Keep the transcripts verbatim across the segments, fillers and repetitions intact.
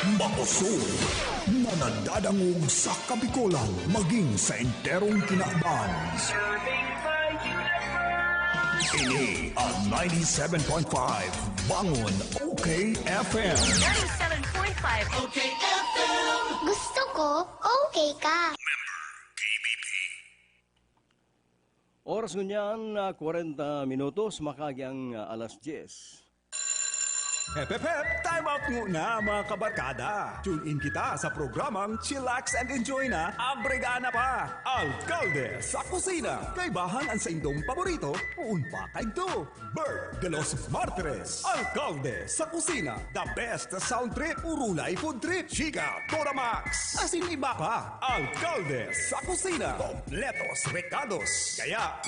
Makosog na nadadangog sa Kabikolan maging sa enterong kinaban. Ini ang ninety-seven point five Bangon O K F M. Ninety-seven point five O K F M. Gusto ko, okay ka. Oras ngunyan, ah, kwarenta minutos, makagi ang, ah, alas diyes. Hep, hep, hep! Time out nguna, mga kabarkada! Tune in kita sa programang Chillax and Enjoy na, Abrigana pa! Alkalde sa Kusina! Kaibahan an saindong paborito, poon pa kaidto! Bert de los Martires, Alkalde sa Kusina! The best sound trip, urulay food trip, chika, Toramax, asin iba pa! Alkalde sa Kusina! Kompletos rekados! Kaya,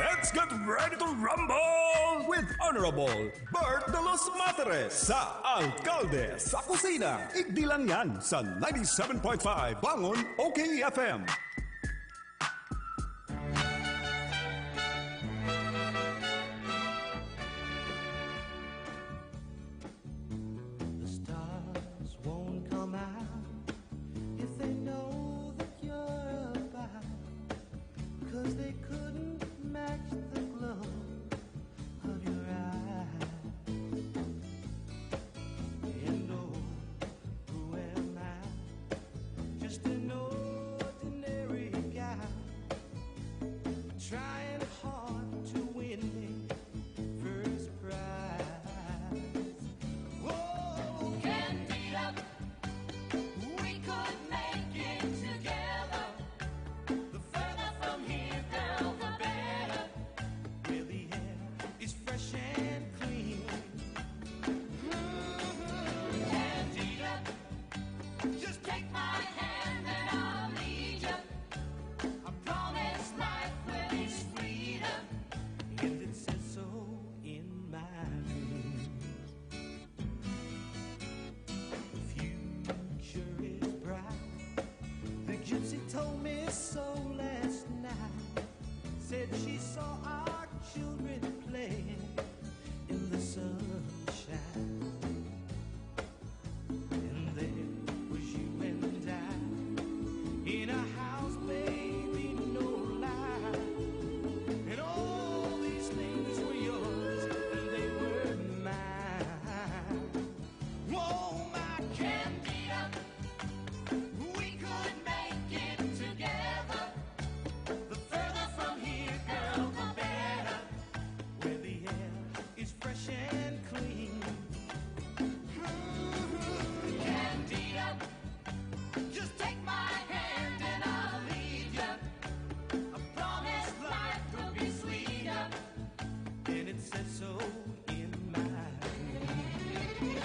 let's get ready to rumble with Honorable Bert de los Martires sa Alkalde sa Kusina. Igdi lang yan sa ninety-seven point five Bangon O K F M. The stars won't come out if they know that you're about, 'cause they couldn't match the glow of your eyes. And oh, who am I? Just an ordinary guy trying hard to win the first prize. Oh, Candida, we could make it together. The further from here, girl, the better. Where the air is fresh and clean. Candida, just take my hand and I'll lead you. I promise life will be sweeter. And it says so in my dreams. The future is bright. The gypsy told me so last night. Said she saw our children playing in the sunshine. And there was you and I in a house, baby, no lie. And all these things were yours, and they were mine. Whoa, my Candida, we could make it together. The further from here, girl, the better. Where the air is fresh and clean. Candida, just take my hand and I'll lead you. I promise life will be sweeter. And it says so in my dreams.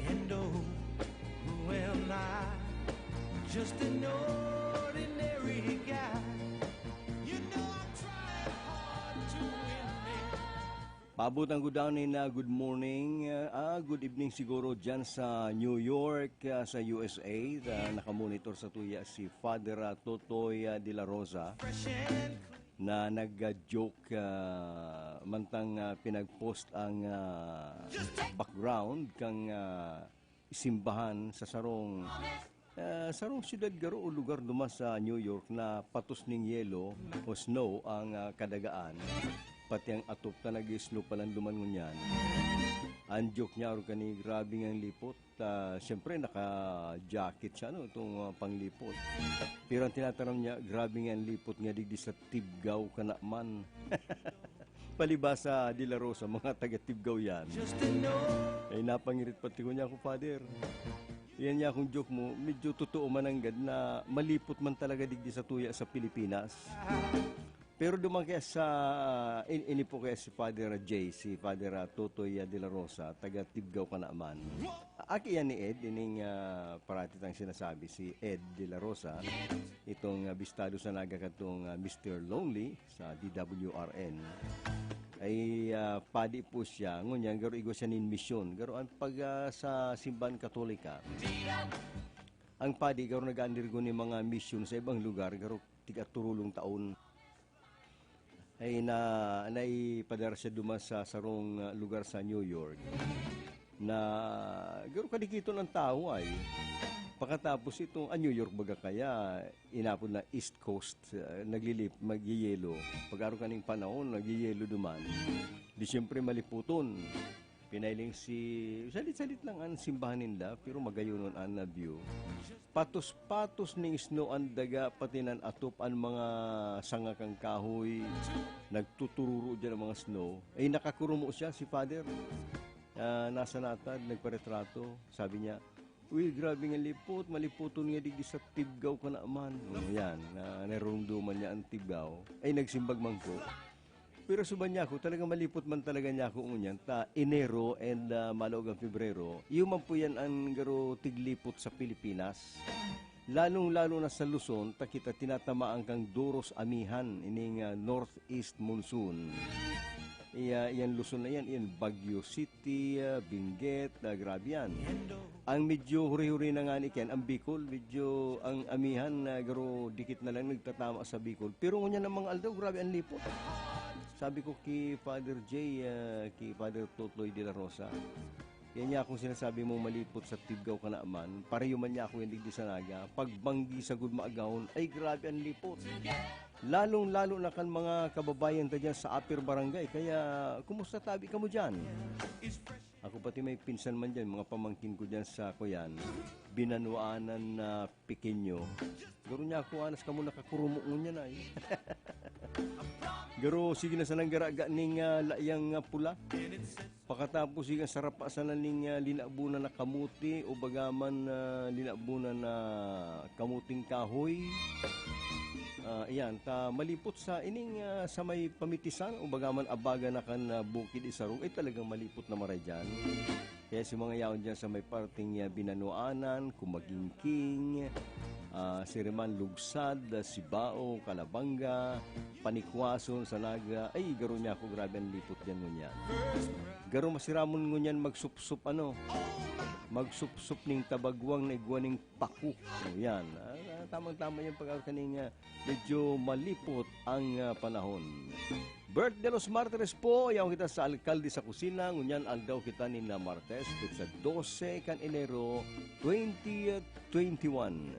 And oh, who am I? Just an ordinary guy. You know I tried hard to win it. Paabot ang good morning na good morning, ah, good evening siguro dyan sa New York, ah, sa U S A. Ah, nakamonitor sa tuya si Father, ah, Totoy, ah, de la Rosa na nag-joke, ah, mantang, ah, pinag-post ang, ah, background kang, ah, simbahan sa sarong, ah, sarong syudad garo o lugar duman sa New York na patos ning yelo o snow ang, ah, kadagaan. Pati ang atop ta nag-snow palan duman ngunyan. Ang joke niya, arog kani, grabe ngang lipot. Ah, siyempre, naka-jacket siya, no, itong, ah, panglipot. Pero ang tinataram niya, grabe nga ang lipot nga digdi sa Tibgaw ka na man. Palibasa, De La Rosa, mga taga Tibgaw yan. Ay, napangirit pati ko niya ako, Father. Yan niya akong joke mo, medyo totoo man nanggad na malipot man talaga digdi sa tuya sa Pilipinas. Pero duman kaya sa, in-, ini po kaya si Father J, si Father, ah, Totoy, ah, De La Rosa, taga Tibgaw ka naman. Aki yan ni Ed, ining, ah, parati tang sinasabi, si Ed De La Rosa, itong, ah, bistado sa Naga katong, ah, Mister Lonely sa D W R N. ay, ah, padi po siya. Ngunyan, garo igwa siya nin misyon. Garo ang pag, ah, sa simbahan Katolika, ang padi, garo nag-undergo nin mga misyon sa ibang lugar, garo tiga turulong taon. Ay na, naipadara siya duman sa sarong, ah, lugar sa New York. Na, garo kadikiton ang tawo ay. Pakatapos itong, ah, New York baga kaya, inapod na East Coast, ah, naglilip-, magyeyelo. Pag-aro kaning panahon, nagyeyelo duman. Di siyempre maliputon. Pinailing si, salit-salit lang ang simbahan ninda, pero magayonon an na view. Patos-patos ning snow an daga, pati nan atop an mga sanga kan kahoy. Nagtutururo diyan ang mga snow. Eh, nakakurumo siya, si Father. Ah, nasa natad, nagparetrato. Sabi niya, "Uy, grabe nga lipot, malipoton nga digdi sa tibgaw ka na man." Oh, yan, na narumduman niya ang tibgaw. Ay, nagsimbag man po. Pero suban niya ako, talaga malipot man talaga niya ako ngunyan, ta Enero and, ah, malaog ang Febrero, iyo man po yan ang garo tiglipot sa Pilipinas. Lalong-lalo na sa Luzon, ta kita tinatamaan kang duros amihan, ining, ah, northeast monsoon. Iya, iyan Luzon na yan, iyan Baguio City, ah, Benguet, ah, grabe yan. Ang medyo huri-huri na nga ni Ken, ang Bicol, medyo ang amihan na garo dikit na lang nagtatama sa Bicol. Pero ngunyan ang mga aldaw, grabe ang lipot. Sabi ko ki Father J, ah, ki Father Totoy de la Rosa, yan niya akong sinasabi mong malipot sa tibgaw ka na man, pareho man niya ako yan digdi sa Naga. Pagbanggi sa gud maagahon, ay grabe ang lipot. Lalong-lalo na kan mga kababayan ta dyan sa Upper Barangay. Kaya, kumusta tabi kamo dyan? Ako pati may pinsan man dyan, mga pamangkin ko dyan sa, kuyan, Binanuanan na Pequeño. Garo niya ako, anas kamo nakakurumo ngunyan ay. Garo, sige na sanang garaga ning, ah, layang, ah, pula. Pakatapos, sige, sarap pa sana ning, ah, linabunan na kamote o baga man, ah, linabunan na kamuting kahoy. Ah, iyan, ta malipot sa ining, ah, sa may pamitisan o baga man abaga na kan, ah, Bukid Isarog, ay talagang malipot na maray dyan. Kaya si mga yaon dyan sa may parting, ah, Binanuanan, Kumagingking, ah, Siriman, Lugsad, ah, Sibao, Calabanga, Panikwason, sa Naga, ay, garo niya ako, grabe ang lipot dyan ngunyan. Garo masiramon ngunyan magsupsup, ano, magsupsup ning tabagwang na igwa ning paku. O, yan. Ah, ah, tamang-tama yung pag-aro kaning, ah, medyo malipot ang, ah, panahon. Bert de los Martires po, yaon kita sa Alkalde sa Kusina. Ngunyan aldaw kita nin, ah, Martes, petsa dose kan Enero, twenty twenty-one.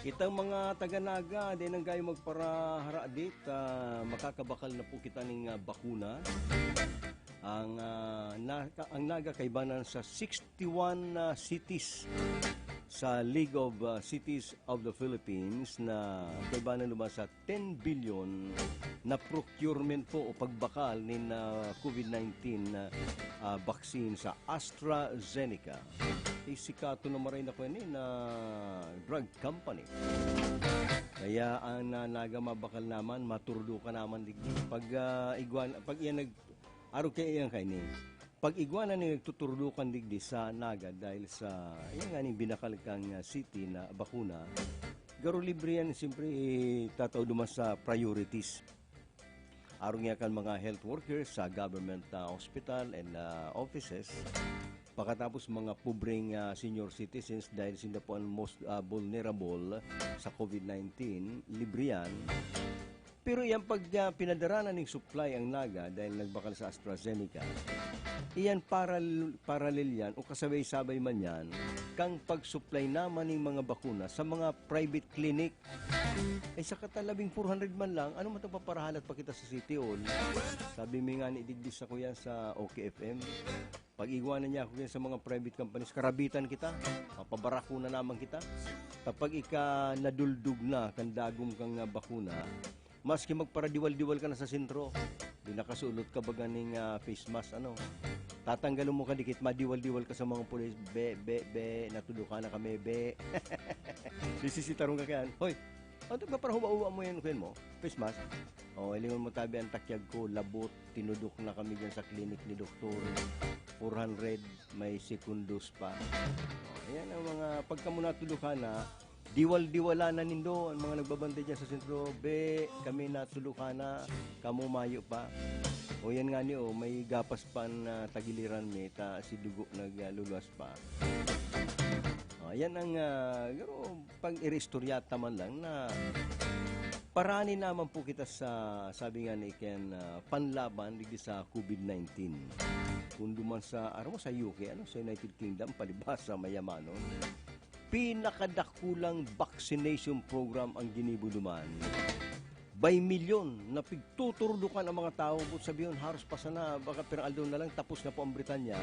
Itang mga taga Naga, di nang gayo magparaharadit, ah, makakabakal na po kita ning, ah, bakuna. Ang, ah, na-, ang Naga kaibanan sa sixty-one, ah, cities sa League of, ah, Cities of the Philippines na kaibanan naman sa ten billion na procurement po o pagbakal nin, ah, COVID nineteen na, ah, vaccine sa AstraZeneca. Eh, sikato na maray na ko yan eh, na drug company. Kaya ang, ah, Naga mabakal naman, maturdo ka naman digdi. Pag, ah, igwan, pag iyan nag-, arog kay iyan kaini. Pag igwa na ning nagtuturdukan digdi sa Naga dahil sa, yan nga ning binakal kang, ah, city na bakuna, garo libre yan, siyempre, eh, tatao duman sa priorities. Arog niya kan mga health workers sa government, ah, hospital and, ah, offices. Pakatapos mga pobreng, ah, senior citizens dahil sila po ang most, ah, vulnerable sa COVID nineteen, libre yan. Pero iyan pag, ah, pinadaranan ning supply ang Naga dahil nagbakal sa AstraZeneca, iyan paral-, paralel yan o kasabay-sabay man yan kang pag-supply naman ning mga bakuna sa mga private clinic. Ay, sa katalabing four hundred man lang, ano man itong paparahalat pa kita sa City Hall? Sabi mi nga ni digdi sa kuya sa O K F M, pag-iwanan niya ako yan sa mga private companies, karabitan kita, mapabarakunan naman kita. Kapag ika naduldog na kan dagom kang, ah, bakuna, maski magparadiwal-diwal ka na sa sentro, di nakasulot ka ba ganing, ah, face mask, ano? Tatanggalon mo kadikit, madiwal-diwal ka sa mga pulis, "Be, be, be, natudukan na kami, be." Sisisitarong ka kaya, "Hoy, ano ito, paparahuwa-huwa mo yan, kuyan mo? Face mask?" O, hilingon mo tabi ang takyag ko, labot, tinudok na kami dyan sa clinic ni doktor. Four hundred, may second dose pa. O, ayan ang mga, pagka mo natudukan na, diwal-diwala na nindo, ang mga nagbabantay dyan sa sentro, "Be, kami natudukan na, kamo mayo pa." O, yan nga ni, o, may gapas pa na tagiliran mi, ta si dugo nagluluwas pa. O, yan ang, ah, garo, pag-iristorya ta man lang na parani naman po kita sa, sabi nga ni Ken, ah, panlaban digdi sa COVID nineteen. Kung duman sa, aram mo, sa U K, ano, sa United Kingdom, palibhasa mayamanon, pinakadakulang vaccination program ang ginibo duman. By milyon na pigtuturdukan ang mga tawo, but sabihon, haros pa sana, baka pirang aldaw na lang, tapos na po ang Britanya.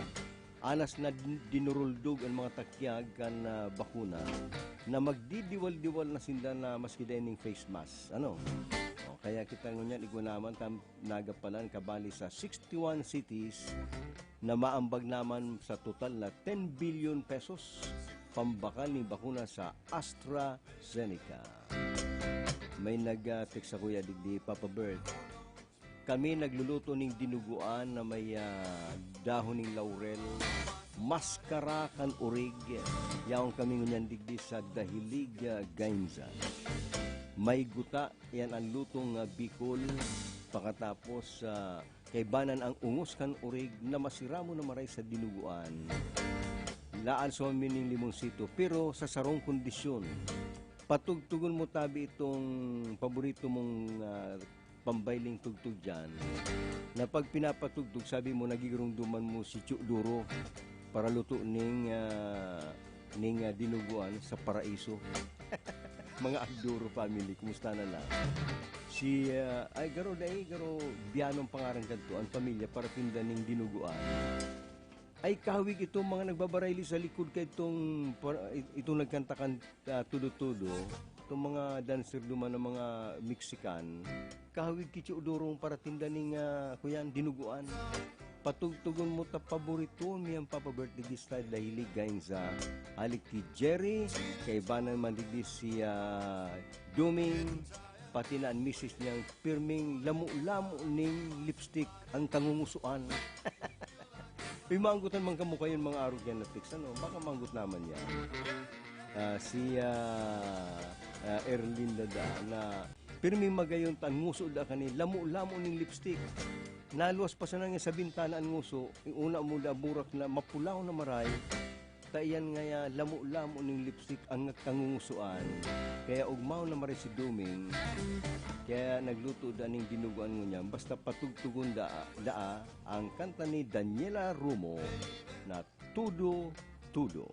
Anas na din-, dinuruldog ang mga takyag kan, ah, bakuna na magdidiwal-diwal na sinda na maski dai ning face mask. Ano? O, kaya kita ngunyan, igwa naman, tam-, nagapalan kabali sa sixty-one cities na maambag naman sa total na ten billion pesos pambakal ning bakuna sa AstraZeneca. May nag, ah, text sa kuya digdi, Papa Bert. Kami nagluluto ning dinuguan na may, ah, dahon ning laurel, maskara kan orig. Yaon kami ngunyan digdi sa Dahilig, ah, Gainza. May guta, yan ang lutong, ah, Bicol. Pakatapos, ah, kaibanan ang ungos kan orig na masiramo na maray sa dinuguan. Laan sa mining limonsito, pero sa sarong kondisyon. Patugtugon mo tabi itong paborito mong, ah, pambailing tugtog diyan, na pag pinapatugtog, sabi mo, nagigirumdoman mo si Chu Duro para luto ning, ah, ning, ah, dinuguan sa Paraiso. Mga Agduro family, kumusta na lang? Si, ah, ay, garo dai, garo Bianong pangaran kadto, ang pamilya para tinda ning dinuguan. Ay, kahawig itong mga nagbabarayli sa likod kay itong, par-, itong nagkantakan, ah, tudo-tudo, itong mga dancer duman ng mga Mexican, kahawig ki Chu Duro para tinda ning, ah, kuyan, dinuguan. Patugtugon mo ta paborito mi ang Papa Birthday Gista Dahilig Gainza, halik ki Jerry, kaibanan man digdi si, ah, Duming, pati na an misis niyang pirming lamo-lamo ning lipstick ang kangungusoan. Uy, maanggotan man kamo kayon, mga arog yan na text, ano? Baka maanggot naman yan. Ah, si, ah, ah, Erlinda da, na pirming magayon ta an nguso da kani lamo-lamo ning lipstick. Naluwas pa sana nga sa bintana an nguso, yung una mo da burak na mapulaw na maray, ta iyan ngaya lamo-lamo ning lipstick ang kangungusoan. Kaya ugmaw na maray si Duming, kaya nagluto da ning dinuguan ngunyan. Basta patugtugon da, daa ang kanta ni Daniela Romo na Tudo Tudo.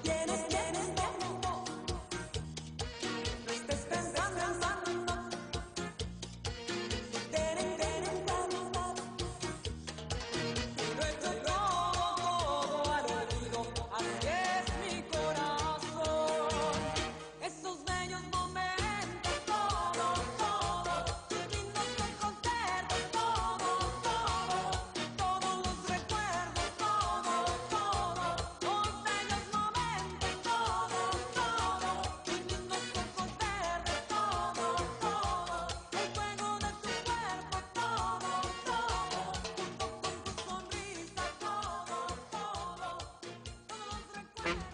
Tienes, tienes, no, no, no. No estés pensando, pensando, no. Tienen, tienen, lo he hecho todo, todo al olvido. Así es mi corazón. Esos bellos momentos, todo, tus lindos ojos verdes, todo, todo, todos los recuerdos, todo, todo, los bellos momentos, todo, todo, tus lindos ojos verdes, todo, todo, el fuego de tu cuerpo, todo, todo, junto con tu sonrisa, todo, todo, todos los recuerdos.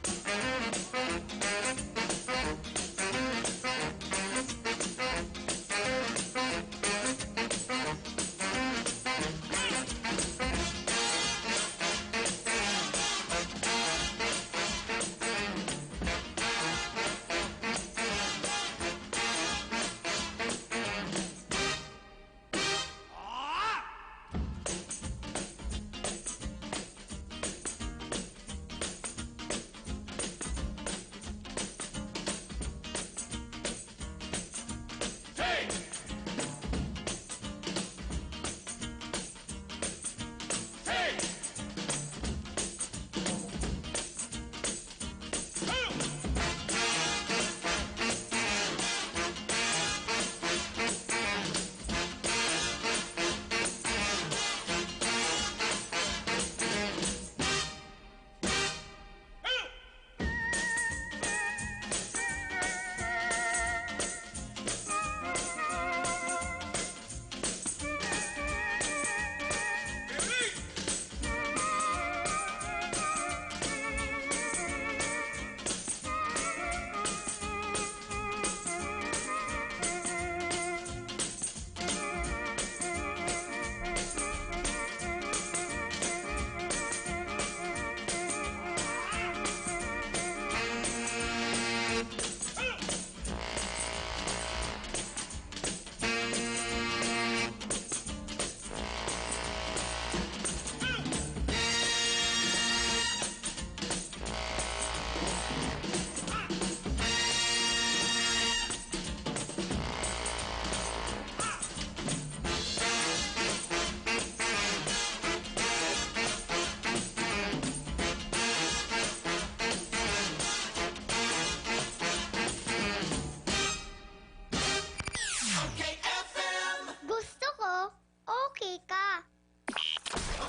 Okay, F M. Gusto ko, okay ka.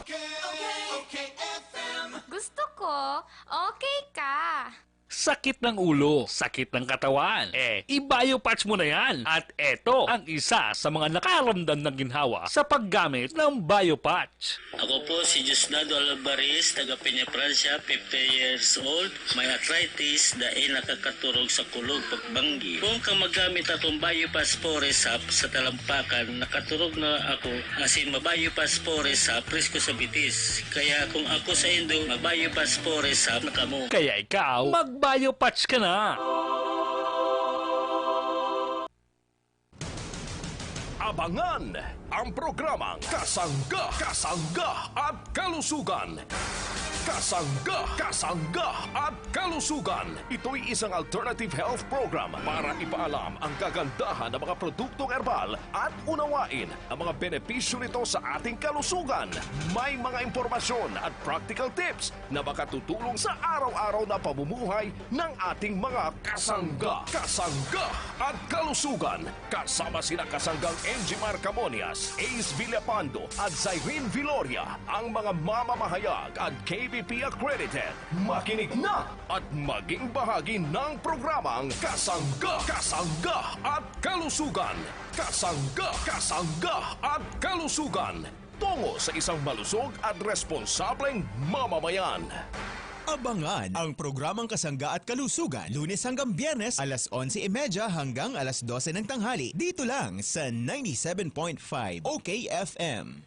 Okay, okay, okay, F M. Gusto ko, okay ka. Sakit ng ulo, sakit ng katawan. Eh, i-Biopatch mo na yan. At eto ang isa sa mga nakaramdam ng ginhawa sa paggamit ng Biopatch. Ako po si Diosdado Alvarez, taga Peña, Francia, fifty years old, may arthritis, dai nakakaturog sa kulog pagbanggi. Kung ka magamit akong Biopatch Forest Sap sa talampakan, nakaturog na ako, asin ma-Biopatch Forest Sap presko sa bitis. Kaya kung ako sa indo, ma-Biopatch Forest Sap na kamo. Kaya ikaw, mag-Biopatch ka na! Abangan ang programang Kasangga, Kasangga at Kalusugan. Kasangga, Kasangga at Kalusugan. Ito'y isang alternative health program para ipaalam ang kagandahan ng mga produktong herbal at unawain ang mga benepisyo nito sa ating kalusugan. May mga impormasyon at practical tips na makatutulong sa araw-araw na pamumuhay ng ating mga kasangga, kasangga at kalusugan. Kasama sina kasanggang Enjimar Camonias, Ace Villapando at Zyrene Viloria, ang mga mamamahayag at K B P accredited. Makinig na at maging bahagi ng programang Kasangga, Kasangga at Kalusugan. Kasangga, Kasangga at Kalusugan. Tungo sa isang malusog at responsableng mamamayan. Abangan ang programang Kasangga at Kalusugan, Lunes hanggang Biyernes, alas onse y media hanggang alas dose ng tanghali, dito lang sa ninety-seven point five O K F M.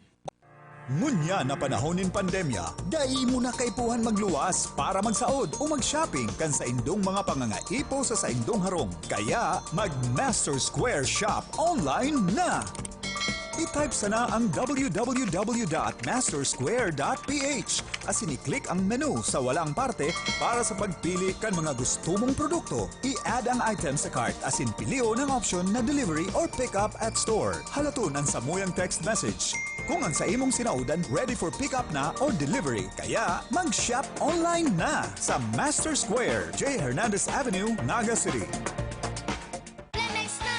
Ngunyan na panahon nin pandemya, dai mo na kaipuhan magluwas para magsaod o mag-shopping kan saindong mga pangangaipo sa saindong harong. Kaya, mag-Master Square Shop online na! I-type sana ang w w w dot master square dot p h asin i-click ang menu sa walang parte para sa pagpili kan mga gusto mong produkto. I-add ang item sa cart asin pilion ang option na delivery or pick up at store. Halaton an samuyang text message kung ang sa imong sinaodan ready for pick up na or delivery. Kaya mag-shop online na sa Master Square, J Hernandez Avenue, Naga City. Plemex na!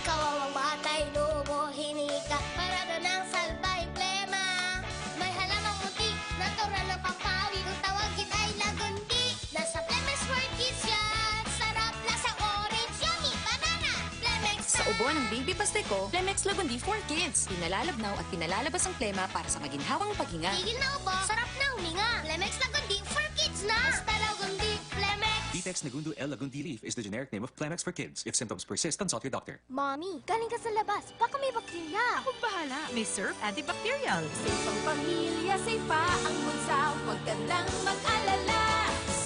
Kawawang batay, lumo, hinihikat, parada ng salbay, plema. May halamang munti, natural na pampawi. Kung tawagin ay lagundi, nasa Plemex World Kids yan. Sarap, lasa orange, yummy, banana. Plemex Sa na! ubo ng baby Pasteco, Plemex Lagundi for Kids. Pinalalabnaw at pinalalabas ang plema para sa maginhawang paghinga. Tigil na ubo, sarap na huminga. Plemex Lagundi for Kids na! Basta Lagundi, Plemex! Vitex Nagundo L Lagundi leaf is the generic name of Plemex for kids. If symptoms persist, consult your doctor. Mommy, galing ka sa labas. Baka may bakterya. Akong bahala. May Surf Antibacterial. Safe ang pamilya, safe pa ang bulsa. Huwag ka nang mag-alala.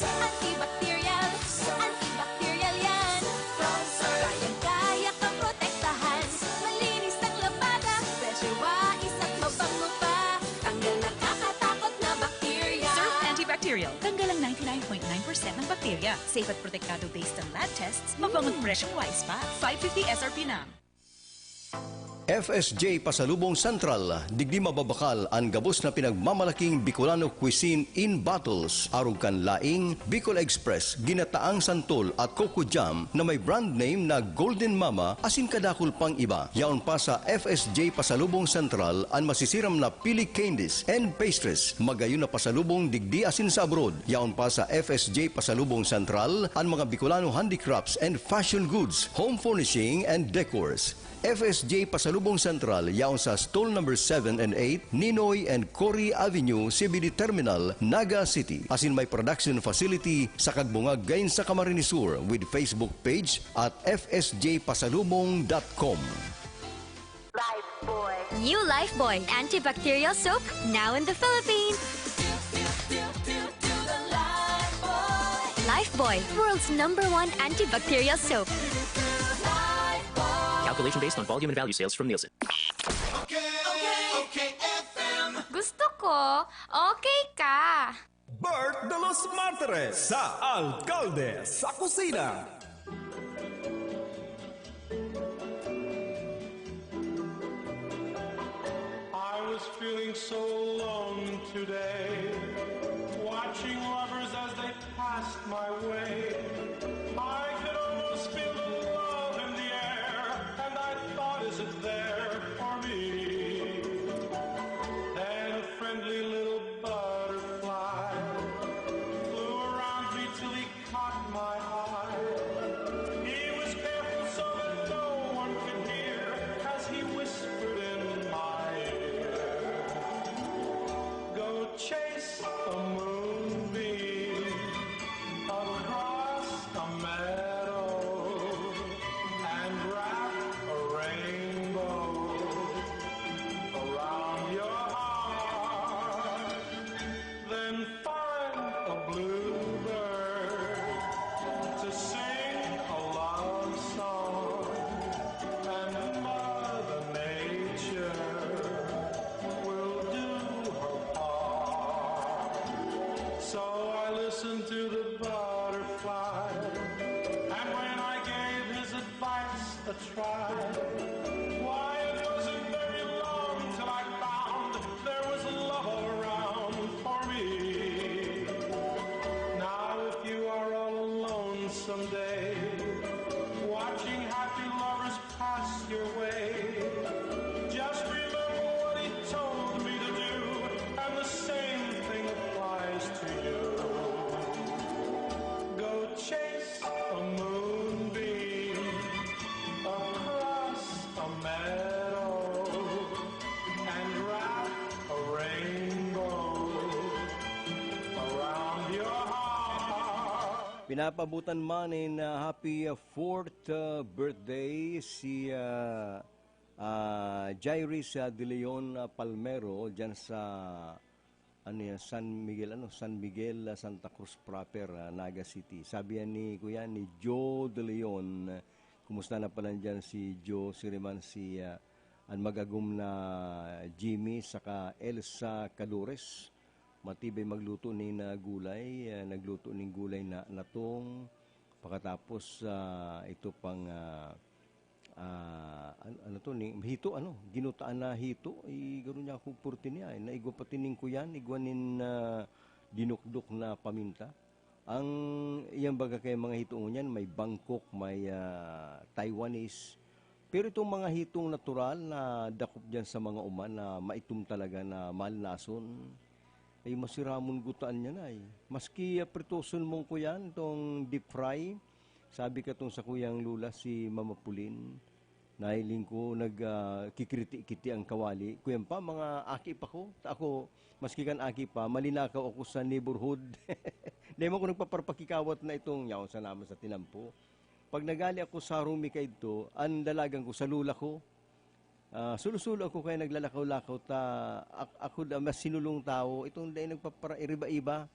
Antibacterial, antibacterial yan. Kayang-kaya kang protektahan. Malinis ang labada. Fresh, wais at mabango pa. Tanggal nakakatakot na bakterya. Surf Antibacterial. Tanggal ang ninety-nine point nine percent ng bakterya. Safe at protektado based on lab tests. Mabango't presyong wais pa. five fifty S R P na. F S J Pasalubong Central, digdi mababakal an gabos na pinagmamalaking Bicolano cuisine in bottles, arog kan laing, Bicol Express, ginataang santol at coco jam na may brand name na Golden Mama asin kadakul pang iba. Yaon pa sa F S J Pasalubong Central an masisiram na pili candies and pastries, magayon na pasalubong digdi asin sa abroad. Yaon pa sa F S J Pasalubong Central an mga Bicolano handicrafts and fashion goods, home furnishing and decors. F S J Pasalubong Central, yaon sa stall number seven and eight, Ninoy and Cory Avenue, C B D Terminal, Naga City. Asin may production facility sa Kagbungag, Gain sa Camarines Sur, with Facebook page at F S J pasalubong dot com. New Lifebuoy antibacterial soap, now in the Philippines. Lifebuoy, world's number one antibacterial soap. Calculation based on volume and value sales from Nielsen. Gusto ko, okay ka. Bert de los Martires sa Alkalde sa Kusina. I was feeling so alone today, watching lovers as they passed my way. I could almost feel the love in the air, and I thought, is it there for me? Then a friendly little butterfly flew around me till he caught my eye. He was careful so that no one could hear as he whispered in my ear, "Go chase a moonbeam across a meadow and wrap a rainbow around your heart." Then find a bluebird to sing a love song, and Mother Nature will do her part. So I listened to the butterfly, and when I gave his advice a try, why, it wasn't very long till I found there was love all around for me. Now, if you are all alone someday, watching happy lovers pass your way, just remember what he told me to do, and the same thing applies to you. Go chase a moonbeam across a meadow and wrap a rainbow around your heart. Pinapabutan man nin ah, happy ah, fourth ah, birthday si ah, ah, Jairus ah, De Leon ah, Palmero dyan sa ano yan, San Miguel, ano, San Miguel, ah, Santa Cruz proper, ah, Naga City. Sabi yan ni Kuya, ni Joe De Leon, kumusta na pala dyan si Joe, si Riman, si ah, an mag-agom na Jimmy saka Elsa Calores. Matibay magluto nin, ah, gulay, ah, nagluto nin gulay na natong, pakatapos, ah, ito pang, ah, ah, an-, ano 'to, ni hito, ano, ginutaan na hito, eh, garo niya ako purti niya, eh, naigwa pati nin kuyan, igwa nin, ah, dinukdok na paminta. Ang, iyan baga kay mga hito ngunyan, may Bangkok, may, ah, Taiwanese. Pero itong mga hitong natural na dakop diyan sa mga uman na maitom talaga na malnason, ay masiramon gutaan niya na, eh. Maski, ah, pritoson mong kuyan, itong deep fry, sabi katong sa kuyang lula, si Mama Pulin, nahiling ko nag, ah, kikiriti-kiti ang kawali. Kuyan pa, mga aki pa ko. Ta ako, maski kan aki pa, malinakaw ako sa neighborhood. Dai man ko nagpaparpakikawat na itong yaon sa naman sa tinampo. Pag nagali ako sa harong mi kaidto, ang dalagan ko sa lula ko. Ah, sulo-sulo ako kaya naglalakaw-lakaw ta ak-, ako da mas sinulong tawo, itong dai nagpapara-, iriba-iba.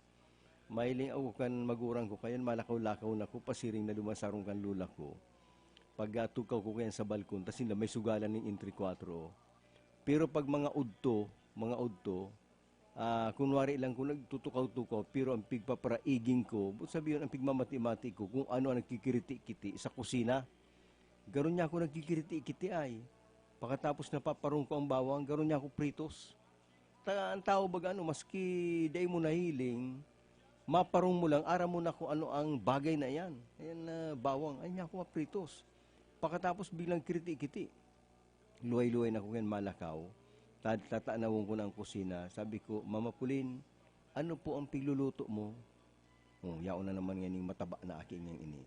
Mahiling ako kan magurang ko, kayan malakaw-lakaw na ko, pasiring na duman sa harong kan lula ko. Pag, ah, tukaw ko kayan sa balkon, tas sinda may sugalan ning entry kuwatro. Pero pag mga udto, mga udto, ah, kunwari lang kung nagtutukaw-tukaw, pero ang pigpaparaiging ko, buot sabihon, ang pigmamati-mati ko kung ano ang nagkikiriti-kiti sa kusina. Garo niya ako nagkikiriti-kiti ay. Pakatapos napaparong ko ang bawang, garo niya ako pritos. Ta-, ang tao baga, ano, maski dai mo nahiling, maparong mo lang, aram mo na kung ano ang bagay na iyan. Ayan na bawang, ay niya ako mapritos. Pakatapos biglang kiriti-kiti. Luway-luway na ko ngayon malakaw. Tad-, tatanawon ko na ang kusina. Sabi ko, "Mama Pauline, ano po ang pigluluto mo?" Oh, yaon na naman nganing mataba na aki niyang ini.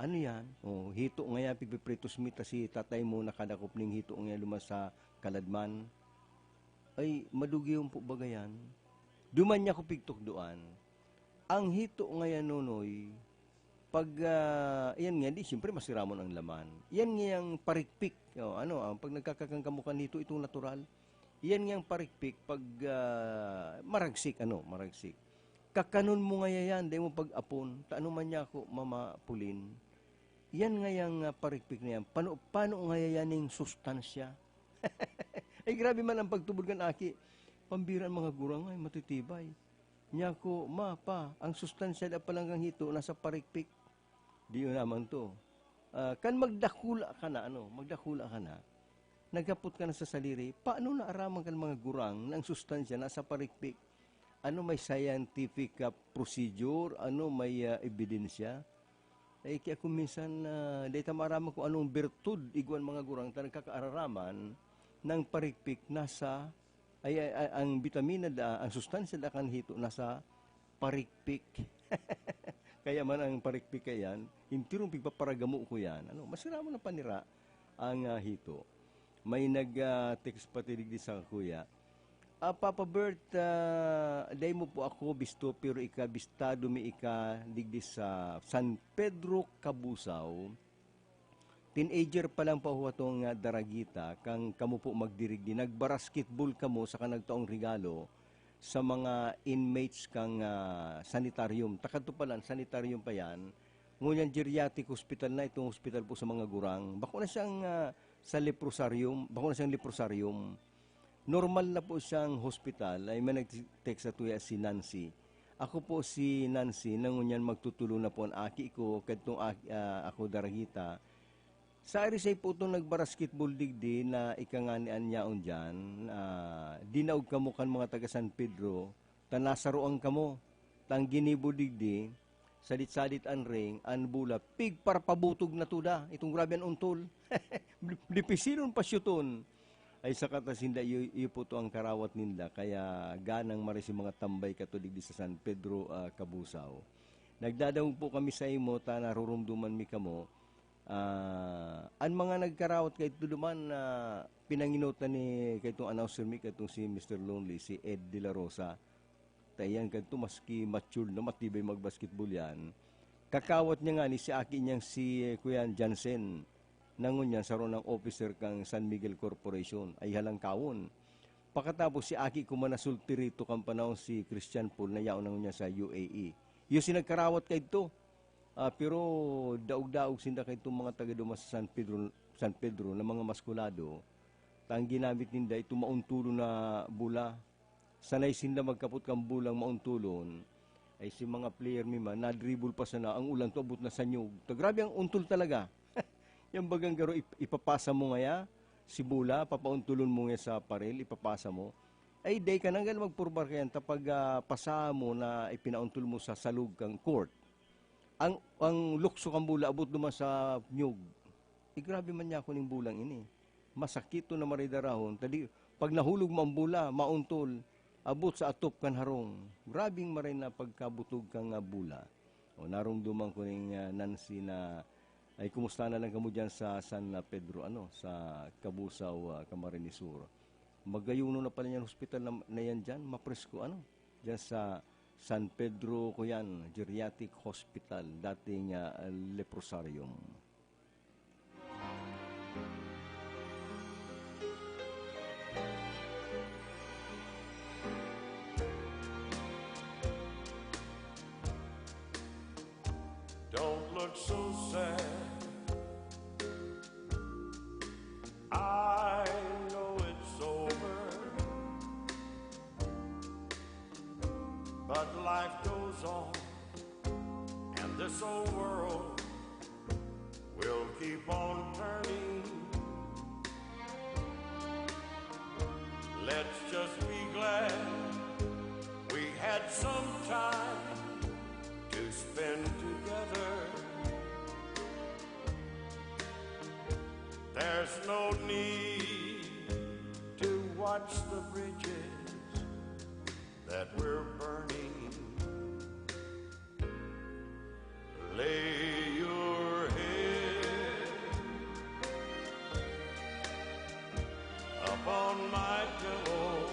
"Ano yan?" "Oh, hito ngaya pigpipritos mi ta si tatay mo nakadakop ning hito ngaya luma sa kaladman." "Ay, madugion po baga yan." Duman niya ko pigtukdoan. Ang hito ngaya, Nonoy, pag, ah, yan nga, di, siyempre, masiramon ang laman. Yan nga yung parikpik. O, ano, ang pag nagkakakan kamo kan hito, itong natural. Yan nga yung parikpik pag, ah, maragsik, ano, maragsik. Kakanon mo ngaya yan, dai mo pag-apon. Ta ano man niya ako, Mama Pauline. Yan nga yung, ah, parikpik na yan. Pano, pano ngaya yan yung sustansya? Ay, grabe man ang pagtubod kan aki. Pambira ang mga gurang ay matitibay. Niya ko, "Ma, pa, ang sustansya da palang kang hito nasa parikpik." Di yun naman to. Ah, kan magdakula ka na, ano, magdakula ka na, naghapot ka na sa sadiri, paano naaraman kan mga gurang na ang sustansya nasa parikpik? Ano may scientific, ah, procedure? Ano may, ah, ebidensya? Eh, kaya kung minsan, ah, dai ta maaraman kung anong birtud igwan mga gurang ta nagkakaararaman ng parikpik nasa, ay, ay, ay, ang bitamina da, ang sustansya da kan hito nasa parikpik. Kaya man ang parikpik kayan, intirong pigpaparagamo ko yan. Ano, masira mo na panira ang, ah, hito. May nag, ah, text pa digdi sa kuya. Ah, Papa Bert, ah, dai mo po ako bisto, pero ika, bistado mi ika digdi sa San Pedro, Cabusao. Teenager pa lang po ako atong, ah, daragita, kang kamo po magdirigdi. Nagbasketball kamo saka nagtaong regalo sa mga inmates kang, ah, sanitarium. Takadto pa lang, sanitarium pa yan. Ngunyan, geriatric hospital na itong hospital po sa mga gurang. Bako na siyang, ah, sa leprosarium, bako na siyang leprosarium. Normal na po siyang hospital, ay may nag-text sa tuya si Nancy. Ako po si Nancy, na ngunyan magtutulong na po ang aki ko, kadtong aki, ah, ako daragita. Sa Arisay po itong nagbasketball digdi na ikanganian niyaon dyan, ah, dinaog kamo kan mga taga San Pedro, ta nasaroan kamo. Ta ang ginibo digdi, sadit-sadit an ring, an bola, pigparpabutog na tuda. Itong grabe an untol. Dipisilon pa syuton. Ay, saka ta sinda, iyo, iyo po to ang karawat ninda. Kaya ganang mare si mga tambay kato digdi sa San Pedro, ah, Cabusao. Nagdadangog po kami sa imo, ta narurumduman mi kamo. Ah, an mga nagkarawat kaidto duman na pinanginotan ni kaitong announcer mi, kaitong si Mister Lonely, si Ed De La Rosa. Ta iyan kadto, maski matured na, matibay magbasketball yan. Kakawat niya ngani si aki niyang si, eh, Kuya Jansen, na ngunyan saro nang officer kan San Miguel Corporation, ay halangkawon. Pakatapos si aki ko man nasulti rito kan panahon si Christian Paul na yaon na ngunyan sa U A E. Iyo si nagkarawat kaidto. Ah, pero daog-daog sinda kaidtong mga taga duman sa San Pedro, San Pedro na mga maskulado. Ta ang ginamit ninda, ito mauntulon na bola. Sanay sinda magkapot kan bolang mauntulon. Ay si mga player mi man, na-dribble pa sana, ang ulan to abot na sa nyog. Ta grabe ang untol talaga. Yan bagang garo ip-, ipapasa mo ngaya, si bola, papauntulon mo ngaya sa paril, ipapasa mo. Ay, day ka nanggal magpurbar kayan, ta pag, ah, pasa mo na ipinauntol mo sa salog kang court. Ang, ang lukso kang bola, abot duman sa nyog. Eh, grabe man niya ako ning bolang ini. Masakit to na maridarahon. Tadi, pag nahulog mo ang bola, mauntol, abot sa atop kan harong. Grabing maray na pagkabutog kan, ah, bola. O, narumduman ko ning, ah, Nancy na, ay, kumusta na lang kamo dyan sa San Pedro, ano, sa Cabusao, ah, Camarines Sur? Magayon na pala yan hospital na, na yan dyan, mapresko, ano? Dyan sa San Pedro, kuyan, Geriatric Hospital, dating, ah, Leprosarium. Don't look so sad. I know it's over, but life goes on, and this old world will keep on turning. Let's just be glad we had some time to spend together. There's no need to watch the bridges that we're burning. Lay your head upon my pillow.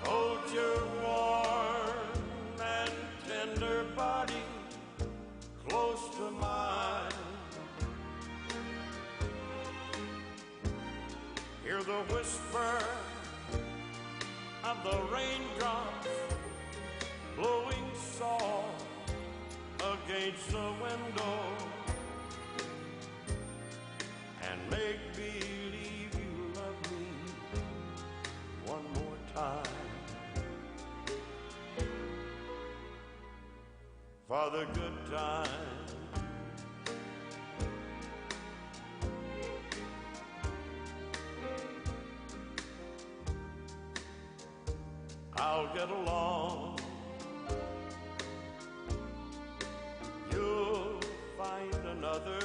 Hold your warm and tender body close to mine. Hear the whisper of the raindrops blowing soft against the window, and make believe you love me one more time. For the good time. I'll get along. You'll find another,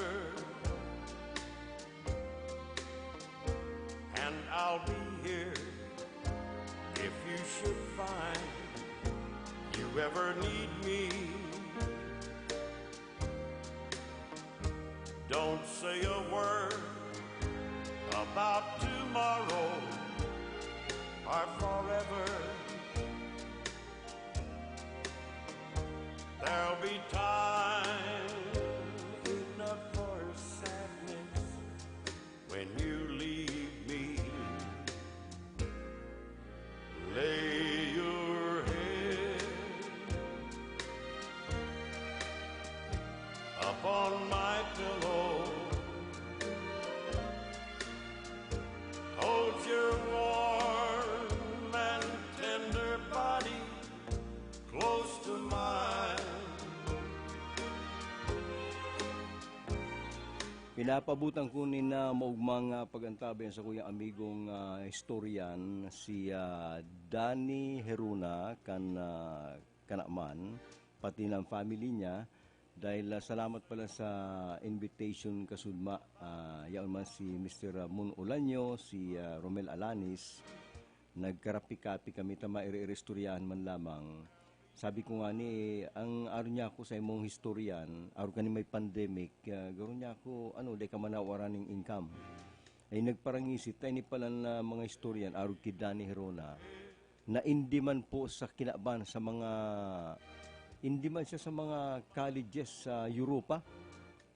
and I'll be here if you should find you ever need me. Don't say a word about tomorrow or forever. There'll be time enough for sadness when you leave me. Lay your head upon my pillow. Hold your warm and tender body close to mine. Pinapabutan ko nin, ah, maugmang, ah, pag-antabay sa kuyang amigong, ah, historian, si, ah, Danny Heruna kan, ah, Kanaman, pati ng family niya. Dahil, ah, salamat pala sa invitation kasudma. Ah, yaon man si Mister Ramon Olanyo, si, ah, Romel Alanis. Nagkarapi-kapi kami, ta mairi-iristoryahan man lamang. Sabi ko ngani, ang aro niya ako sa imong historian, aro kani may pandemic, ah, garo niya ako, ano, dai ka manawaran ning income. Ay nagparangisit, ta ini palan, ah, mga historian, aro ki Danny Herona, na in demand po sa kinaban sa mga, in demand siya sa mga colleges sa Europa.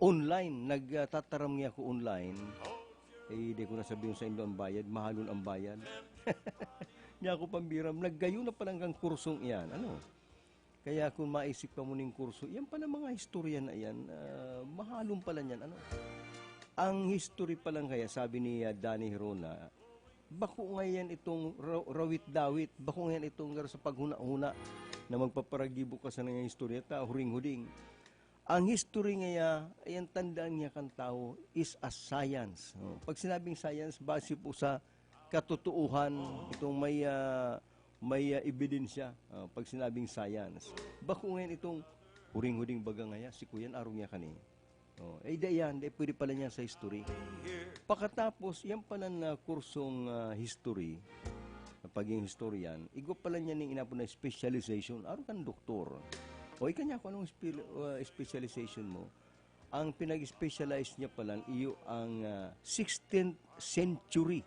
Online, nagtataram niya ako online. Eh, di ko na sabihin sa inyo ang bayad, mahalon ang bayad. Niya ako pambiram, naggayo na pala hanggang kursong iyan, ano? Kaya kung maisip ka mo ning kurso, yan pala mga istorya na yan, ah, mahalon pala niyan, ano? Ang history pa lang kaya, sabi ni, ah, Danny Hirona, bako ngayan itong ra-, rawit-dawit, bako ngayan itong garo sa paghuna-huna na magpaparagibo ka sa mga istorya ta, huring-huding. Ang history ngaya, ay ang tandaan niya kan tawo, is a science. Oh, pag sinabing science, base po sa katotoohan, itong may, ah, may, ah, ebidensya. Oh, pag sinabing science, bako ngayan itong huring-huding baga ngaya, si kuyan, arog niya kani. Oh, eh, dai yan, dai pwede pala niya sa history. Pakatapos, yan pala na kursong, ah, history, na pagiging historian, igwa pala niya ning inapod na specialization, arog kan doktor. O, ika niya kung anong spe-, ah, specialization mo. Ang pinag-specialize niya pala, iyo ang, ah, sixteenth century.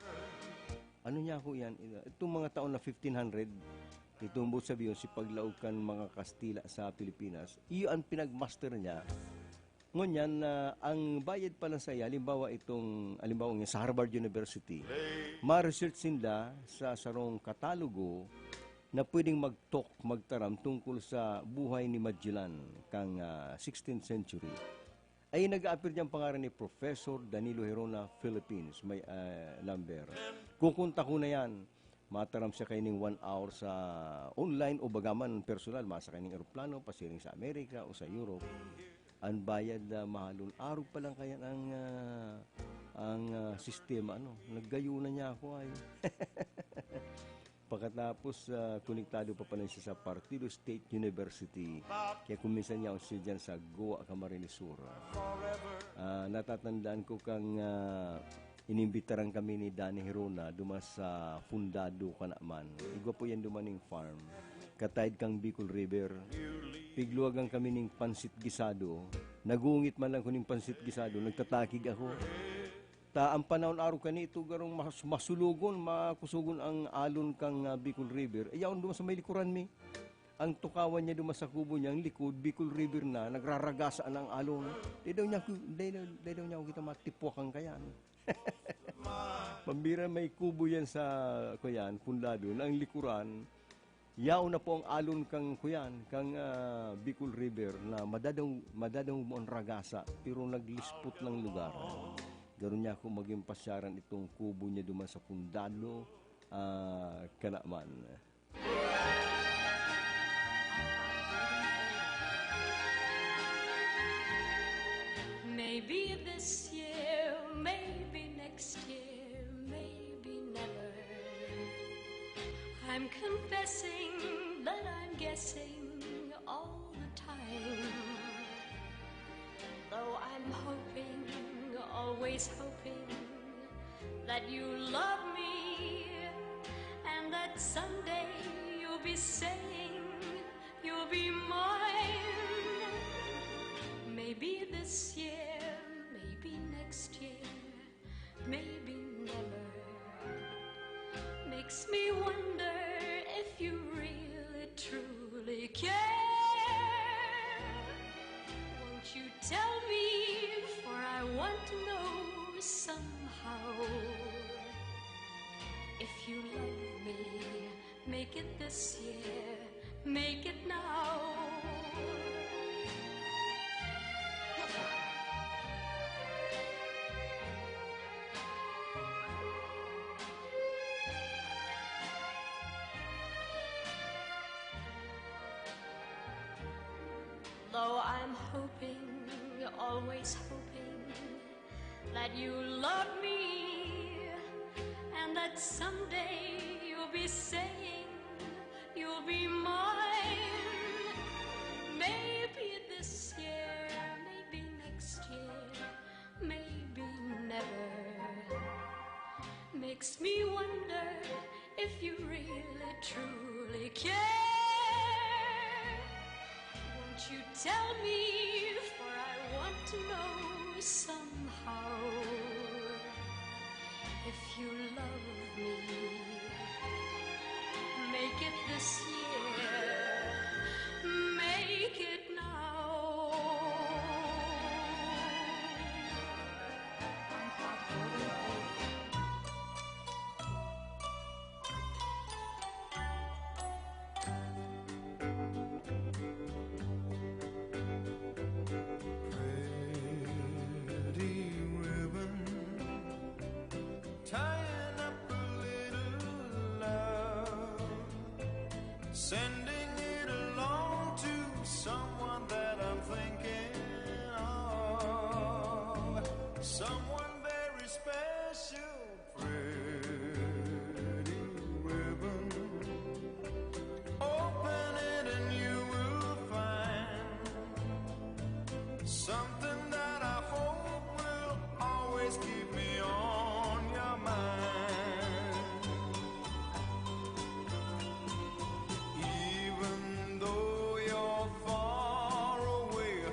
Ano niya ako yan? Itong mga taon na fifteen hundred, itong buot sabihin, si paglaog kan mga Kastila sa Pilipinas, iyo ang pinag-master niya. Ngunyan, ah, ang bayad pala sa iya, halimbawa itong, halimbawa nga sa Harvard University, ma-research sinda sa sarong katalogo na pwedeng mag-talk, magtaram tungkol sa buhay ni Magellan kang, ah, sixteenth century. Ay nag-aapir diyang pangaran ni Professor Danilo Hirona, Philippines, may, ah, number. Kukontak ko na yan. Mataram siya kaining one hour sa online o baga man personal, masakay ning eroplano, pasiring sa Amerika o sa Europe. Ang bayad na mahalon, arog pa lang kaya ang, ah, ang, ah, sistema, ano, naggayo na niya ako ay. Pagkatapos, ah, konektado pa pala siya sa Partido State University. Kaya kung minsan niya ako siya dyan sa Goa, Camarines Sur. Ah, natatandaan ko kang, ah, inimbitaran kami ni Danny Hirona duma sa Fundado, Canaman. Igwa po yan duma ning farm. Kataid kang Bicol River. Pigluwagan kami ning pansit gisado. Nagungit man lang ko ning pansit gisado, nagtatakig ako. Ta ang panahon arog kani ito garong mas-, masulogon, makusogon ang alon kang, ah, Bicol River. Eh, yaon duman sa may likuran mi. Ang tukawan niya duman sa kubo niya, ang likod, Bicol River na, nagraragasa na ang alon. Dai daw niya ku-, dai, dai, dai daw niya ako kita matipwakan kaya, ano. Pambira may kubo yan sa, kuyan, Fundado, na ang likuran, yaon na po ang alon kang, kuyan, kang, ah, Bicol River na madadaw-, madadaw mo ang ragasa, pero naglispot ng lugar. Garo niya ako maging pasyaran itong kubo niya duman sa Fundado, ah, Canaman. Maybe this year, maybe next year, maybe never. I'm confessing that I'm guessing all the time. Though I'm hoping, always hoping, that you love me, and that someday you'll be saying you'll be mine. Maybe this year, maybe next year, maybe never. Makes me wonder if you really truly care. Won't you tell me, for I want to know somehow. If you love me, make it this year, make it now. Though I'm hoping, always hoping, that you love me, and that someday you'll be saying you'll be mine. Maybe this year, maybe next year, maybe never. Makes me wonder if you really truly care. Won't you tell me, for I want to know somehow. If you love me, make it this year, make it now. Pretty ribbon Sending it along to someone that I'm thinking of. Someone very special, pretty ribbon. Open it and you will find something that I hope will always keep me on your mind. Even though you're far away,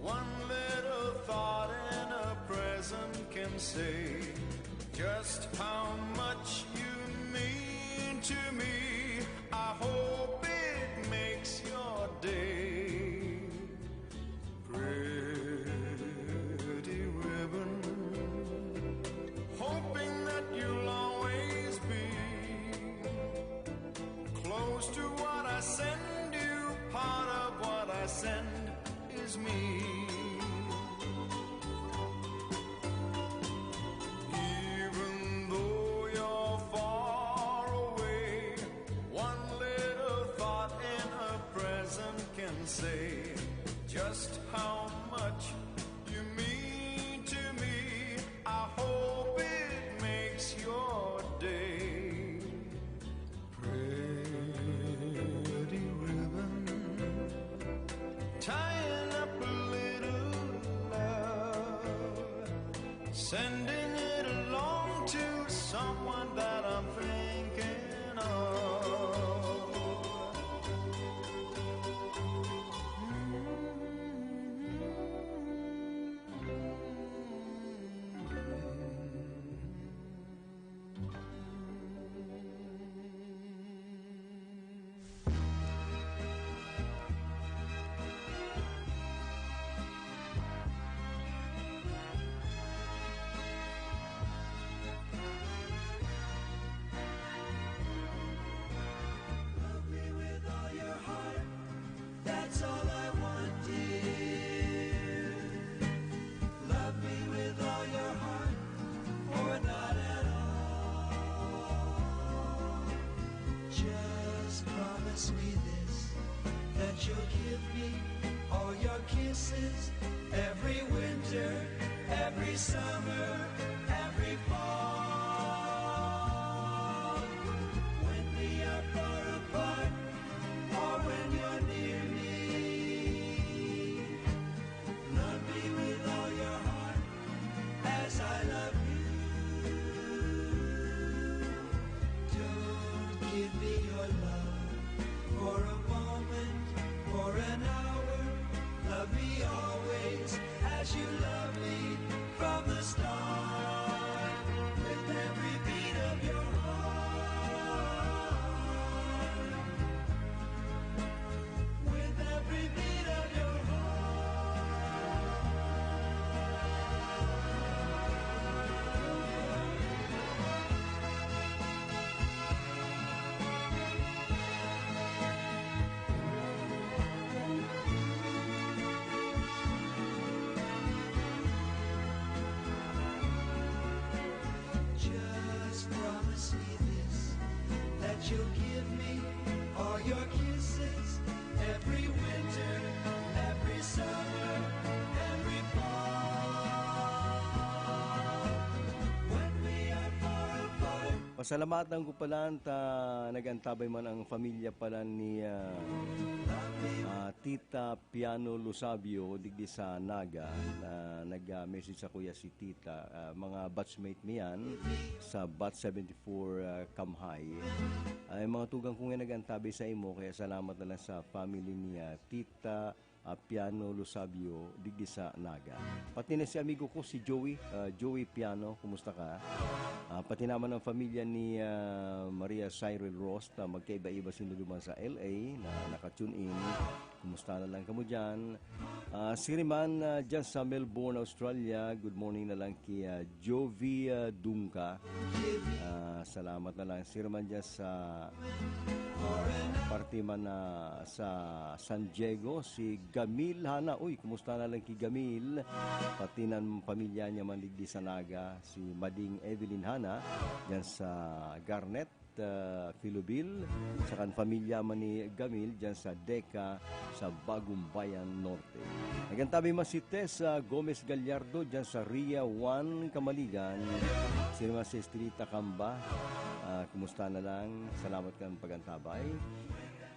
one little thought and a present can say just how much you mean to me. I hope it makes your day, pretty ribbon. Hoping that you'll always be close to what I send you. Part of what I send is me. Even though you're far away, one little thought and a present can say just how much you mean to me. I hope it makes your day, pretty ribbon. Tying up a little love, sending it along to someone that I'm thinking of. Love me with all your heart. That's all I want, dear. Love me with all your heart, or not at all. Just promise me this, that you'll give me all your kisses every winter, every summer, every fall. When we are far apart, or when you're near me, love me with all your heart as I love you. Don't give me your love for a moment, for an hour. Love me always as you love me from the start. With every beat of your heart, with every beat of your heart. Just promise me this, that you'll give me all your kisses every winter, every summer, every fall. When we are far apart. Pasalamatan ko pala ta nag-antabay man ang pamilya pala ni, ah, ah, Tita Piano Losabio digdi sa Naga, na nag-message sa kuya si Tita, ah, mga batchmate mi yan sa Batch seventy-four, ah, Kamhay. Ay, mga tugang ko nga nag-antabay sa imo, kaya salamat na lang sa family ni, ah, Tita, ah, Piano Losabio digdi sa Naga. Pati na si amigo ko, si Joey, ah, Joey Piano, kumusta ka? Ah, pati naman ang pamilya ni, ah, Maria Cyril Rost, ah, magkaiba-iba sila duman sa L A na naka-tune in. Kumusta na lang kamo dyan? Ah, siriman, ah, dyan sa Melbourne, Australia, good morning na lang kay, ah, Jovi, ah, Dungka. Ah, salamat na lang. Siriman dyan sa parte man na sa San Diego, si Gamil Hana. Uy, kumusta na lang kay Gamil? Pati ng pamilya niya man digdi sa Naga, si Mading Evelyn Hana, dyan sa Garnet. uh, Filobil, sa kan pamilya man ni Gamil dyan sa Deca, sa Bagumbayan Norte. Nagkantabi man si Tessa Gomez Gallardo dyan sa Ria one, Kamaligan. Sino man si Estelita Camba, ah, kumusta na lang? Salamat kan pag-antabay.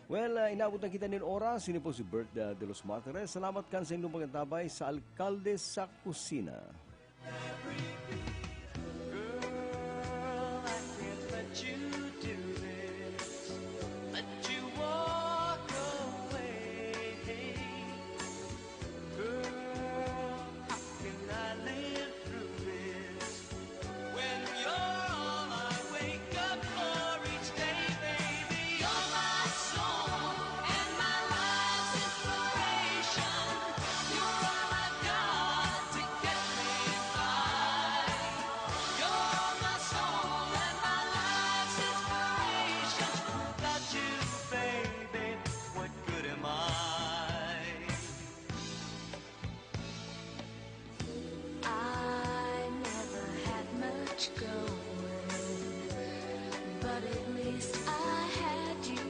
Well, ah, inabot na kita nin oras. Ini po si Bert, ah, de los Martires. Salamat kan sa inyong pag-antabay sa Alkalde sa Kusina. Girl, I can't let you do this. Let you walk away. Girl, how can I live through this? When you're all I wake up for each day, baby, you're my soul and my life's inspiration. You're all I've got to get me by. You're my soul and my life's inspiration. Without you, baby, what good am I? I never had much going, but at least I had you.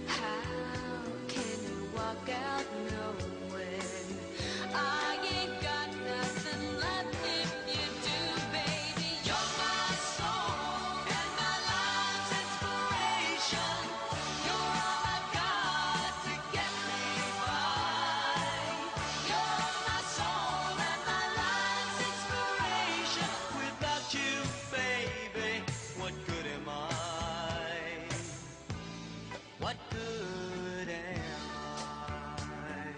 How can you walk out knowing I ain't got nothing left if you do, baby? You're my soul and my life's inspiration. You're all I've got to get me by. You're my soul and my life's inspiration. Without you, baby, what good am I? What good am I?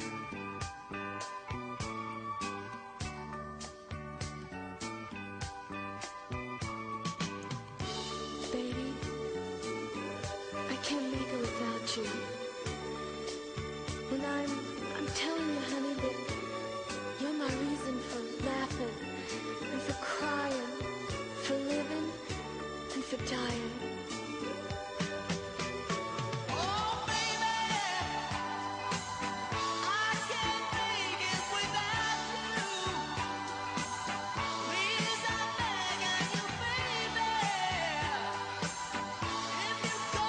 Baby, I can't make it without you. And I'm, I'm telling you, honey, that you're my reason for laughing and for crying, for living and for dying. Oh, baby, I can't make it without you. Please, I'm begging you, baby. If you go,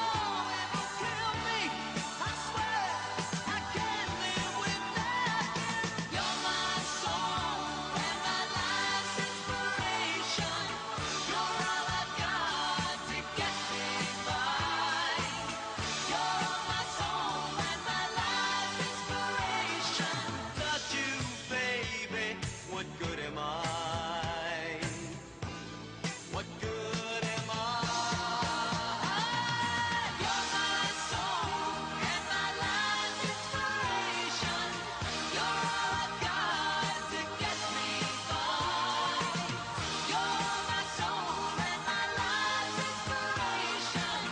it will kill me. I swear I can't live without you. You're my soul and my life's inspiration. You're all I've got to get me by. You're my soul and my life's inspiration. Without you, baby, what good am I? What good am I? You're my soul and my life's inspiration. You're all I've got to get me by. You're my soul and my life's inspiration.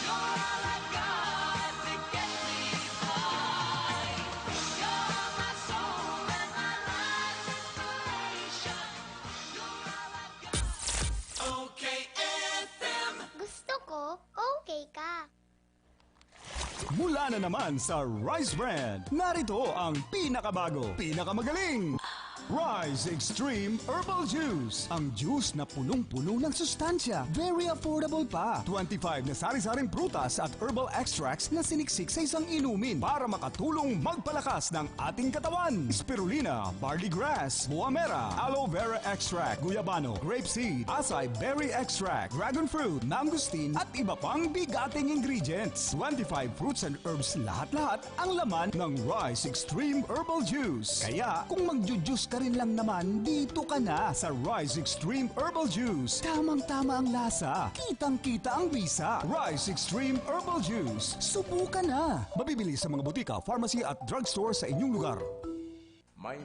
You're all I've got to get me by. You're my soul and my life's inspiration. You're all I've got. O K F M. Gusto ko, okay ka. Mula na naman sa Rice Brand, narito ang pinakabago, pinakamagaling Rice Extreme Herbal Juice. Ang juice na punong-puno ng sustansya, very affordable pa. Twenty-five na sari-saring prutas at herbal extracts na siniksik sa isang inumin para makatulong magpalakas ng ating katawan. Spirulina, barley grass, buamera, aloe vera extract, guyabano, grape seed, acai berry extract, dragon fruit, mangosteen, at iba pang bigating ingredients. Twenty-five fruits and herbs lahat-lahat ang laman ng Rice Extreme Herbal Juice. Kaya kung magju-juice ka rin lang naman, dito ka na sa Rice Extreme Herbal Juice. Tamang-tama ang lasa, kitang-kita ang bisa. Rice Extreme Herbal Juice. Subukan na! Mabibili sa mga butika, pharmacy at drugstore sa inyong lugar. May